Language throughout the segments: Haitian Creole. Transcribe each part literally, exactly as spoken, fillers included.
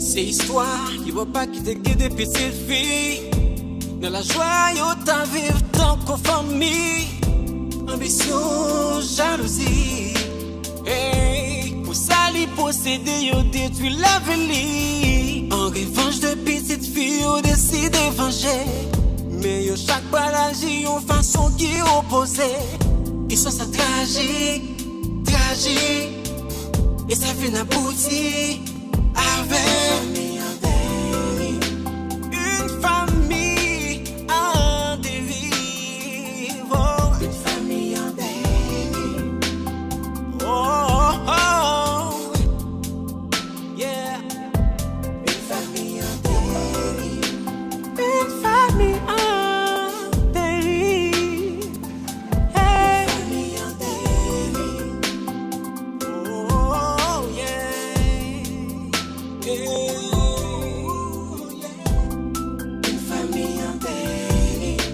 Se istwa yon papa ki te gen de pitit fi. Nan lajwa yo t ap viv tankou fanmi. Anbisyon, jalouzi. Hey, pou sa li posede, yo detwi lavi li. An revanch de pitit fi, yo deside vanje. Men yo chak pral aji yon fason ki opoze. Istwa sa trajik, trajik. E sa vin abouti avèk une famille en dérive. Oh, une famille en dérive. Oh, oh, oh. Yeah. Une famille en dérive. Une famille en dérive. Hey. Oh, yeah. Hey. Une famille en dérive.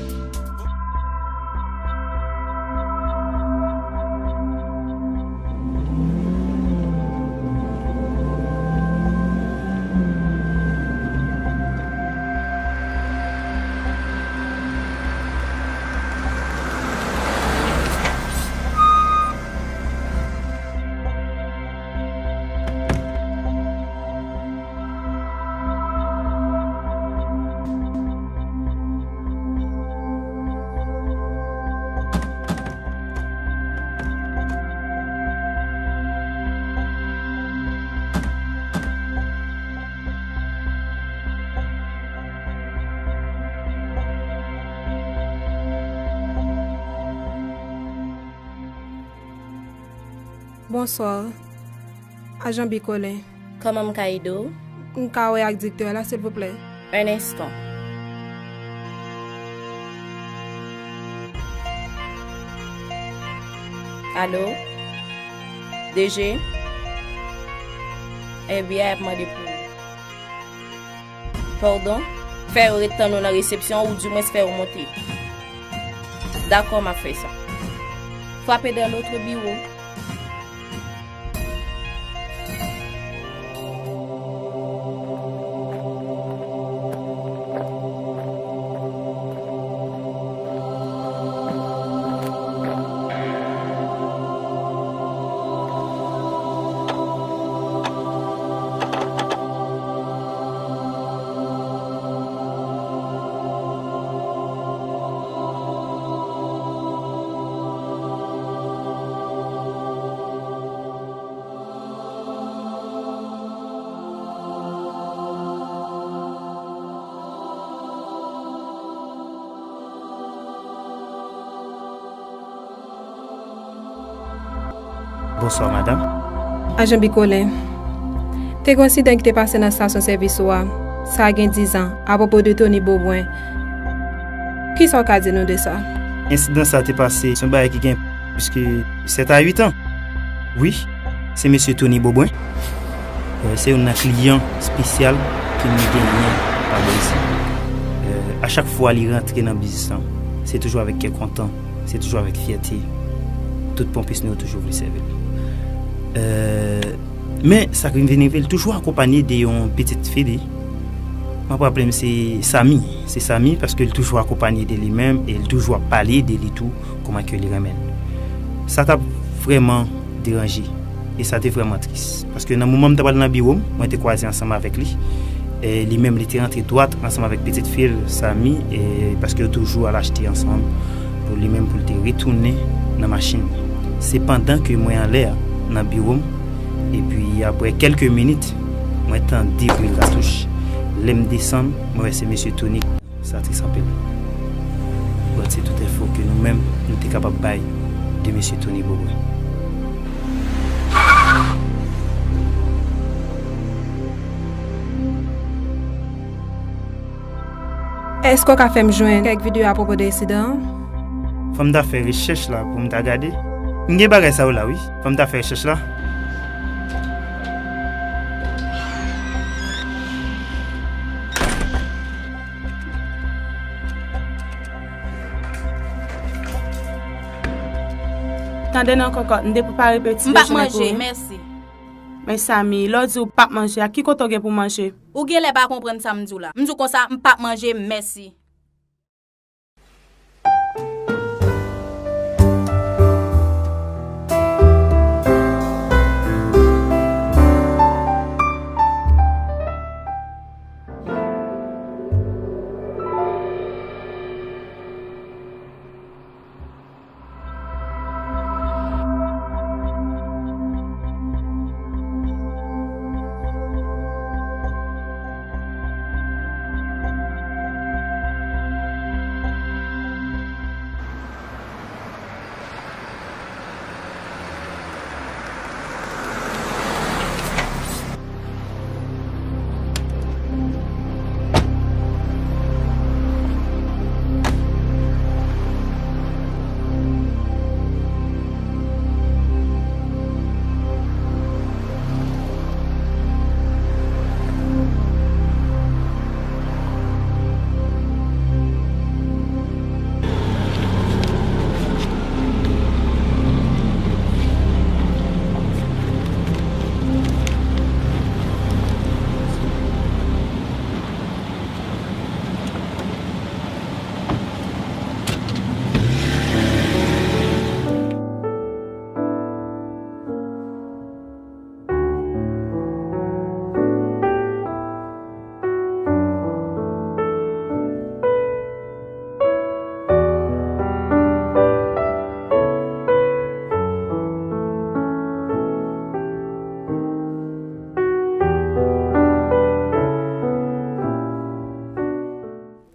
Bonswa, ajan Bicolin. Kòman m ka ede w? M ka wè ak direktè a la, silvouplè? Un instant. Alo? D G? F B I ap mande pou ou. Pardon? Fè yo ret tann ou nan resepsyon, oudimwens fè yo monte. Dakò, m ap fè sa. Frappez dans l'autre bureau. Bonswa, madanm. Ajan Bicolin, te gen yon ensidan ki te pase nan estasyon sèvis ou a, sa gen diz an, apwopo de Tony Beaubrun. Kisa w ka di nou de sa? Ensidan sa te pase, se yon bagay ki gen plis ke sèt a uit an. Wi, se mesye Tony Beaubrun. Euh, se youn nan kliyan espesyal ke nou genyen pa bò isi. Euh, a chak fwa li rantre nan biznis lan, se toujou avèk kè kontan, se toujou avèk fyète. Tout ponpis nou yo toujou vle sèvi l. Euh, men sa k vin rive, l toujou akonpanye de yon pitit fi li. M ap raple m se Samy. Se Samy paske l toujou akonpanye de li menm e l toujou ap pale de li tou, kòman ke li renmen l. Sa t ap vrèman deranje e sa te vrèman tris. Paske nan moman m ta pral nan biwo m, mwen te kwaze ansanm avèk li. E li menm, li te rantre dwat ansanm avèk pitit fi l, Samy, e paske yo toujou al achte ansanm, pou li menm pou l te retounen nan machin li. Se pandan ke mwen anlè a, nan biwo m, epi apre kèlke minit, mwen tande bri katouch. Lè m desann, mwen wè se mesye Tony. Sa tris anpil. But se tout enfo ke nou menm, nou te kapab bay de mesye Tony Beaubrun. Èske w ka fè m jwenn kèk videyo apwopo de ensidan an? Fò m ta fè rechèch la pou m ta gade. M gen bagay sa yo la, wi. Fò m ta fè rechèch la. Tande non, kòkòt, m te prepare peti dejene pou ou. M p ap manje, mèsi. Men Samy, lè w di w p ap manje, a ki kote w gen pou w manje? Ou genlè pa konprann sa m di w la. M di w konsa, m p ap manje, mèsi.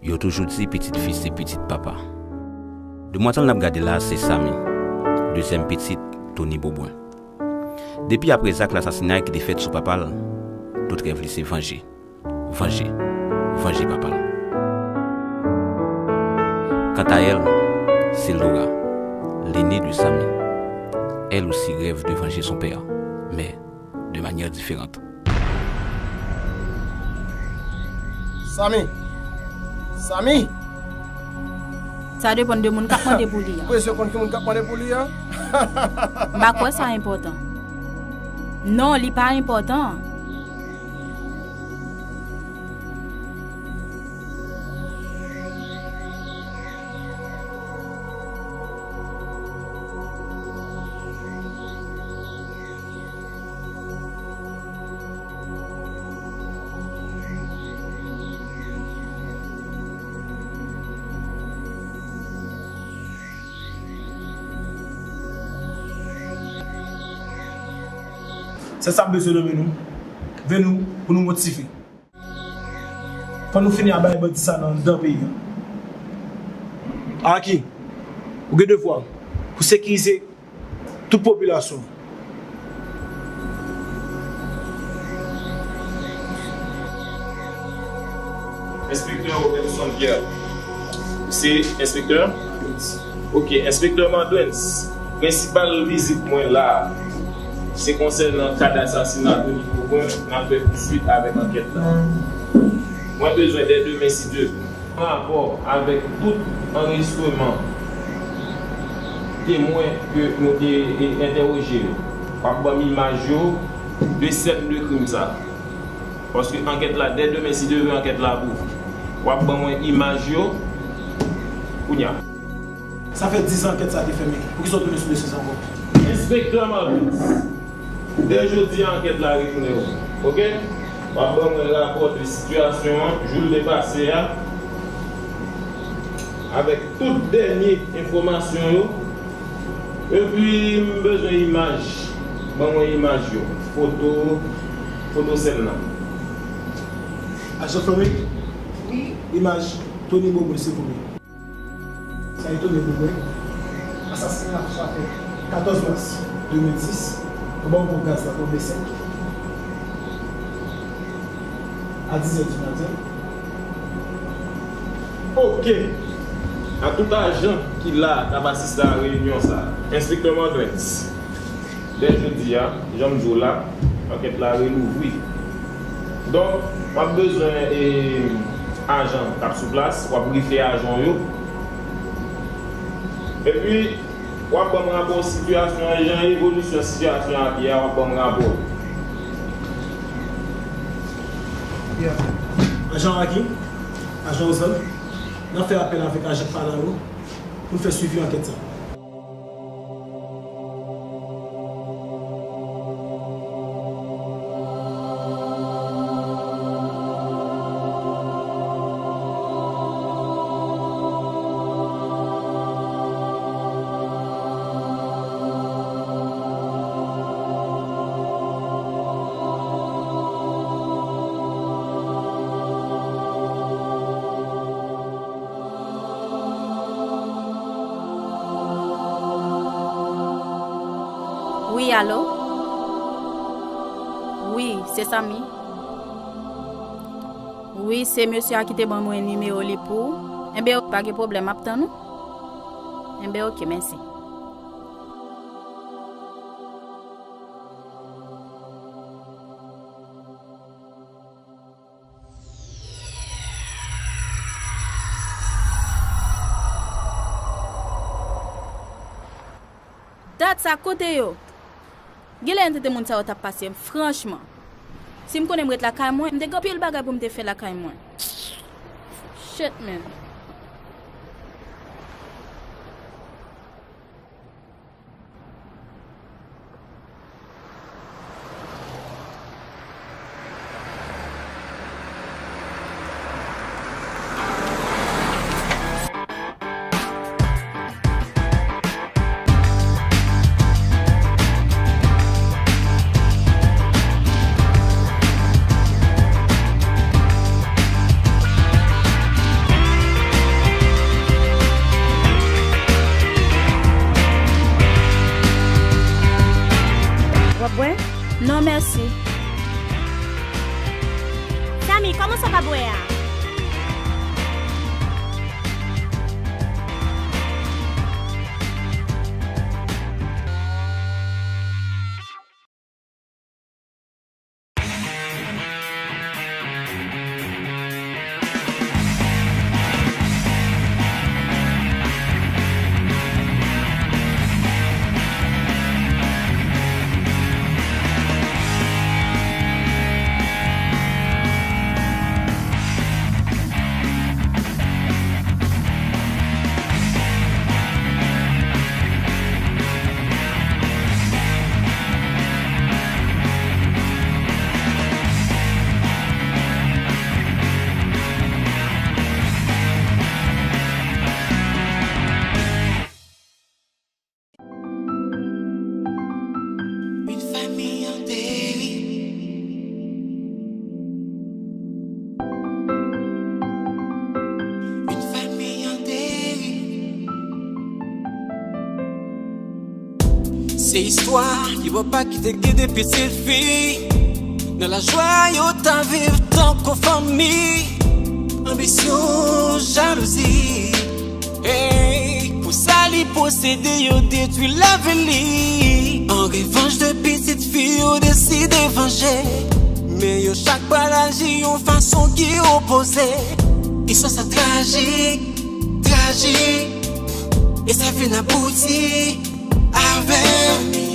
Yo toujou di pitit fi se pitit papa. Demwazèl n ap gade la a se Samy, dezyèm pitit Tony Beaubrun. Depi apre zak lasasinay ki te fèt sou papa l, tout rèv li se vanje, vanje, vanje papa l. Kanta èl, se Laura, l'aînée de Samy. Elle aussi rêve de venger son père, mais de manière différente. Samy! Samy! Sa depann de moun k ap mande pou li a. Ou bezwen konn ki moun k ap mande pou li a? M pa kwè sa enpòtan. Non, li pa enpòtan. Se sa m bezwen nan men nou. Vin nou pou nou motive. Fò nou fini a bay bandi sa nan anndan peyi a. Aki, ou gen devwa pou sekirize tout popilasyon. Enspektè Robenson Pierre. Se enspektè? Ok, enspektè Mandrens, prensipal vizit mwen la a, se konsènan ka d asasina Tony Beaubrun, n ap fè pouswit avèk ankèt la. Mwen bezwen dè demen, si Dye vle. Rapò avèk tout anrejistreman temwen ke nou te, e, entèwoje yo. W ap ban m imaj yo de sèn de krim sa. Paske ankèt la, dè demen, si Dye vle, ankèt la ap ouvri. W ap ban mwen imaj yo kounye a. Sa fè diz an ankèt sa te fèmen. Poukisa w tounen sou dosye sa ankò? Enspektè Martins, dè jodi a, ankèt la retounen ouvri. Oke? W ap ban mwen rapò de sitiyasyon an, jou l te pase a, avèk tout dènye enfòmasyon yo. Epi, m bezwen imaj. Ban mwen imaj yo. Foto, foto sèn nan. Ajan Florent? Wi. Imaj Tony Beaubrun, silvouplè. Sa etone pou mwen. Asasina sa fèt katòz mas de mil dis, anba yon pon gaz la Pòmbe senk, a dizè di maten. Oke. A tout ajan ki la k ap asiste a reyinyon sa a, Enspektè Mandrens. Dè jodi a, jan m di w la, ankèt la relouvri. Donk, w ap bezwen, e, ajan k ap sou plas, w ap brife ajan w yo. Epi, w ap ban m rapò sitiyasyon an, jan evolisyon sitiyasyon an ap ye a, w ap ban m rapò. Ajan Araki, ajan Ozan, n ap fè apèl avèk ajan Falao pou n fè swivi ankèt sa. Wi, alo? Wi, se Samy. Wi, se mesye a ki te ban mwen nimewo li pou ou. Enben, pa gen pwoblèm, m ap tann ou. Enben, oke, mèsi. Dat sa kote yo? Genlè m te di moun sa yo t ap pase m, franchman. Si m konnen m ret lakay mwen, m te gen anpil bagay pou m te fè lakay mwen. Shit, man. W ap bwè? Non, mèsi. Samy, kòman sa pa bwè a? Une famille en dérive. Une famille en dérive. Se istwa yon papa ki te gen de pitit fi. Nan lajwa yo t ap viv tankou fanmi. Anbisyon, jalouzi. Hey, pou sa li posede, yo detwi lavi li. An revanch de pitit fi, yo deside vanje. Men yo chak pral aji yon fason ki opoze. Istwa sa trajik, trajik. E sa vin abouti avèk